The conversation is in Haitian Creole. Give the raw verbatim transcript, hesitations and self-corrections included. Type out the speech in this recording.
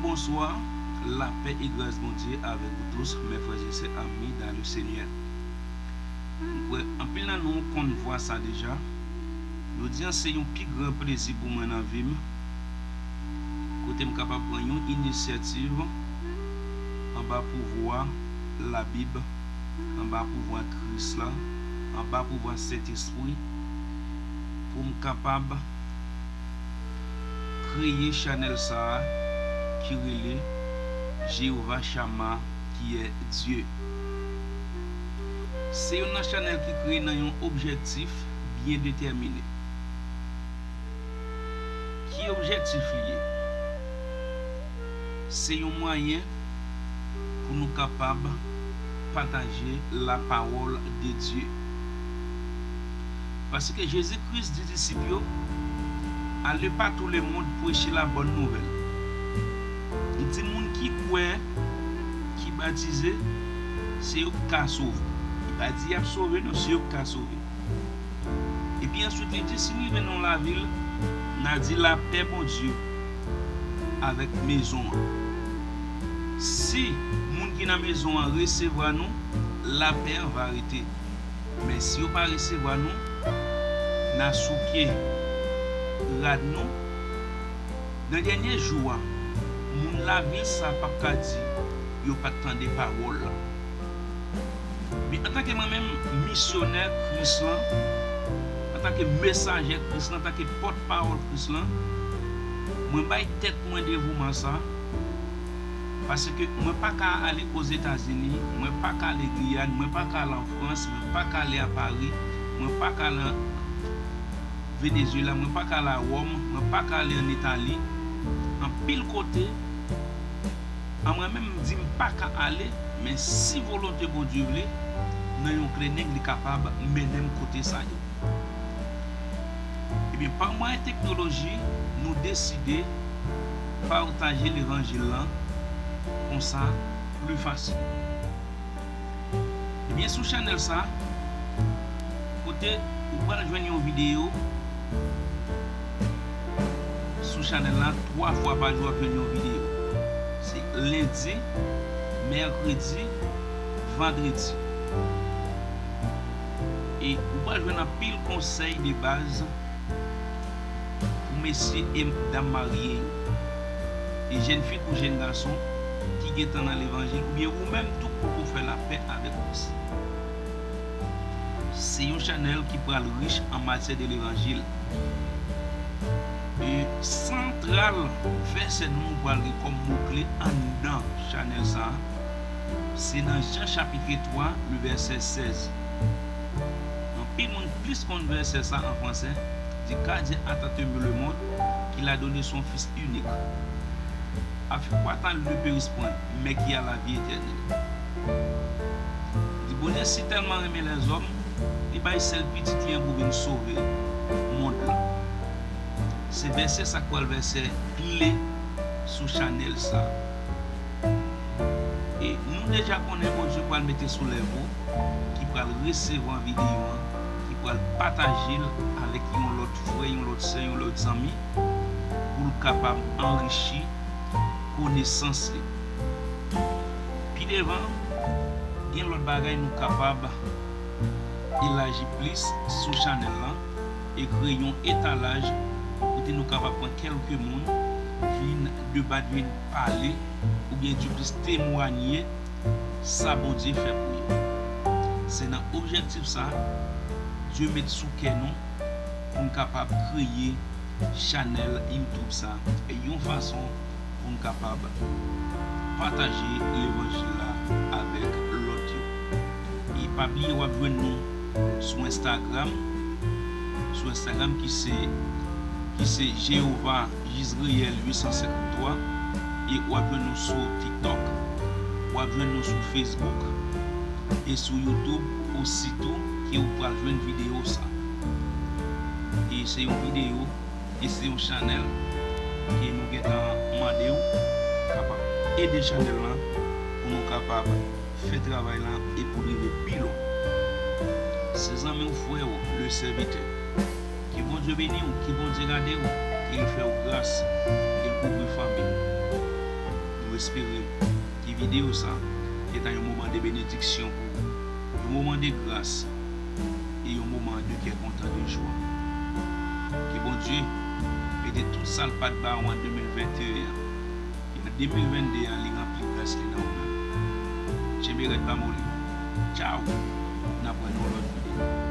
Bonsoir, lapè e gras Bondye avèk ou tous, mes frères et sœurs amis dans le Seigneur. Mwen kwè anpil nan nou konn vwa sa deja. Jodi a se yon pi gran plezi pou mwen nan vi m, kote m kapab pran yon inisyativ anba pouvwa Labib, anba pouvwa Kris la, anba pouvwa Sentespri, pou m kapab kreye chanèl sa a ki rele Jewova Chama, ki est Dieu. Se youn nan chanèl ki kreye nan yon objektif byen detèmine. Ki objektif li ye? Se yon mwayen pou nou kapab pataje la parole de Dieu. Paske Jezi Kris di disip yo, allez par tout le monde, prêchez la bonne nouvelle. Li di moun ki kwè, ki batize, se yo ki ka sove. Li pa di y ap sove, non, se yo ki ka sove. Epi answit, li di, si n rive nan yon lavil, n a di, lapè Bondye avèk mezon an. Si moun ki nan mezon an resevwa nou, lapè an va rete. Men si yo pa resevwa nou, n a souke rad nou. Nan dènye jou a, moun lavil sa p ap ka di yo pa t tande pawòl la. Men antanke mwen menm, misyonè Kris lan, antanke mesajè Kris lan, antanke pòtpawòl Kris lan, mwen bay tèt mwen devouman sa, paske mwen pa ka ale Ozetazini, mwen pa ka ale Giyàn, mwen pa ka ale an Frans, mwen pa ka ale a Pari, mwen pa ka ale an Venezuela, mwen pa ka ale a Wòm, mwen pa ka ale an Itali. Anpil kote, an mwen menm, m di m pa ka ale, men si volonte Bondye vle, nan yon klenèg, li kapab mennen m kote sa yo. Ebyen, pa mwayen teknoloji, nou deside pataje levanjil lan konsa pli fasil. Ebyen, sou chanèl sa, kote ou pral jwenn yon videyo, sou chanèl la, twa fwa pa jou w ap jwenn yon videyo. Se lendi, mèkredi, vandredi. E ou pral jwenn anpil konsèy de baz pou mesye e dam marye yo, e jèn fi kou jèn gason ki gentan nan levanjil, oubyen ou menm tou k poko fè lapè avèk Kris. Se yon chanèl ki pral rich an matyè de levanjil. E santral vèsè nou pral gen kòm mo kle anndan chanèl sa a, se nan Jan chapit twa, le vèsè sèz. Anpil moun plis konn vèsè sa an fransè, di, car Dieu a tant aimé le monde qu'il a donné son Fils unique, afin que quiconque croit en lui ne périsse point, mais qu'il a la vie éternelle. Li di, Bondye si tèlman renmen lèzòm, li bay sèl pitit li an pou vin sove mond lan. Se vèsè sa k pral vèsè kle sou chanèl sa. E nou deja konnen Bondye pral mete sou lèv ou, ki pral resevwa videyo an, ki pral pataje l avèk yon lòt frè, yon lòt sè, yon lòt zanmi, pou l kapab anrichi konesans li. Pi devan, gen lòt bagay nou kapab elaji plis sou chanèl lan e kreye yon etalaj kote nou kapab pran kèlke moun vin debat, vin pale, oubyen diplis temwanye sa Bondye fè pou yo. Se nan objektif sa Dye met sou kè nou pou n kapab kreye chanèl YouTube sa, e yon fason pou n kapab pataje levanjil la avèk lòt yo. E pa bliye w ap jwenn nou sou Instagram, sou Instagram ki se, ki se Jewova Jezreyèl uit san senkanntwa, e w ap jwenn nou sou TikTok, w ap jwenn nou sou Facebook e sou YouTube, ositou ke w pral jwenn videyo sa. E se yon videyo, e se yon chanèl ke nou gentan mande w kapab ede chanèl lan pou nou kapab fè travay lan e pou l rive pi lwen. Se zanmi w, frè w, le sèvitè. Ke Bondye beni w, ke Bondye gade w, ke l fè w gras, ke l kouvri fanmi w. Espere ke videyo sa te ta yon moman de benediksyon pou ou, yon moman de gras e yon moman de kè kontan, de jwa. Ke Bondye mete tout sa l pa t ba ou an de mil venteyen an, e an de mil vennde a, li ranpli gras li nan ou menm. Tchenbe rèd, pa moli. Tchaw! N ap wè nan yon lòt videyo.